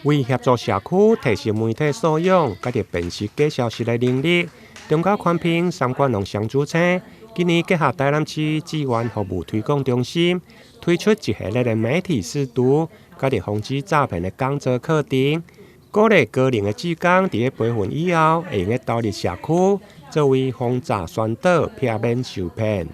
為協助社區提升媒體素養，佮著辨識假消息的能力，中嘉寬頻三管龍雙主星今年結合台南市志願服務推廣中心，推出一系列的媒體識讀，佮著防止詐騙的講座課程，鼓勵高齡的志工佇咧培訓以後，會用得投入社區，作為防詐宣導，避免受騙。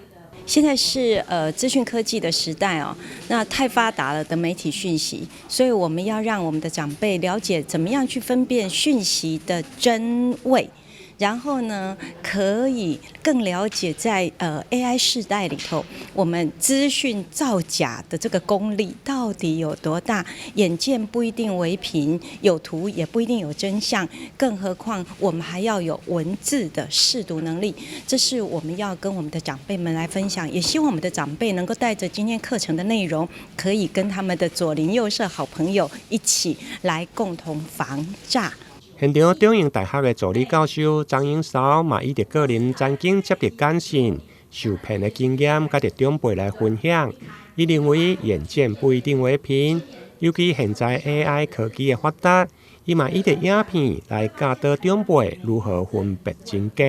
現在是資訊科技的時代哦，那太發達了的媒體訊息，所以我們要讓我們的長輩了解怎麼樣去分辨訊息的真偽，然後呢，可以更了解在AI 世代裡頭，我們資訊造假的這個功力到底有多大？眼見不一定為憑，有圖也不一定有真相，更何況我們還要有文字的識讀能力。這是我們要跟我們的長輩們來分享，也希望我們的長輩能夠帶着今天課程的內容，可以跟他們的左鄰右舍好朋友一起來共同防詐。現場中正大學的助理教授張英韶嘛，以著個人曾經接著簡訊受騙的經驗，佮著長輩來分享。伊認為眼見不一定為憑，尤其現在 AI 科技的發達，伊嘛以著影片來教導長輩如何分辨真假。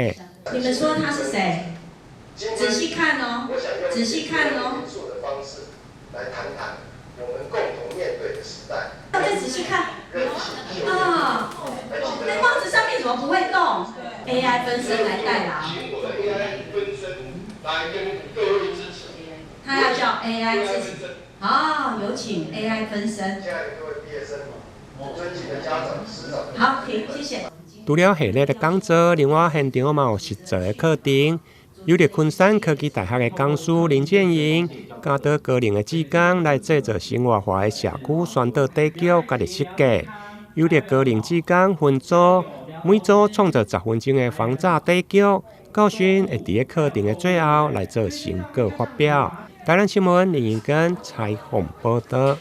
你們說他是誰？仔細看哦，仔細看哦。來談談我們共同面對的時代。再仔細看。啊，那帽子上面怎麼不會動？AI 分身來代勞。請我的 AI 分身來跟各位致詞。他要叫 AI 致詞。好，有請 AI 分身。親愛的各位畢業生，尊敬的家長、師長。好，停，謝謝。除了系列的講座，另外現場嘛有實作的課程。由著昆山科技大學的講師林建英教導高齡的志工來製作生活化的社區宣導底腳，佮著設計。由著高齡志工分組，每組創作10分鐘的防詐底腳，教訓會佇咧課程的最後來做成果發表。台南新聞林英根採訪報導。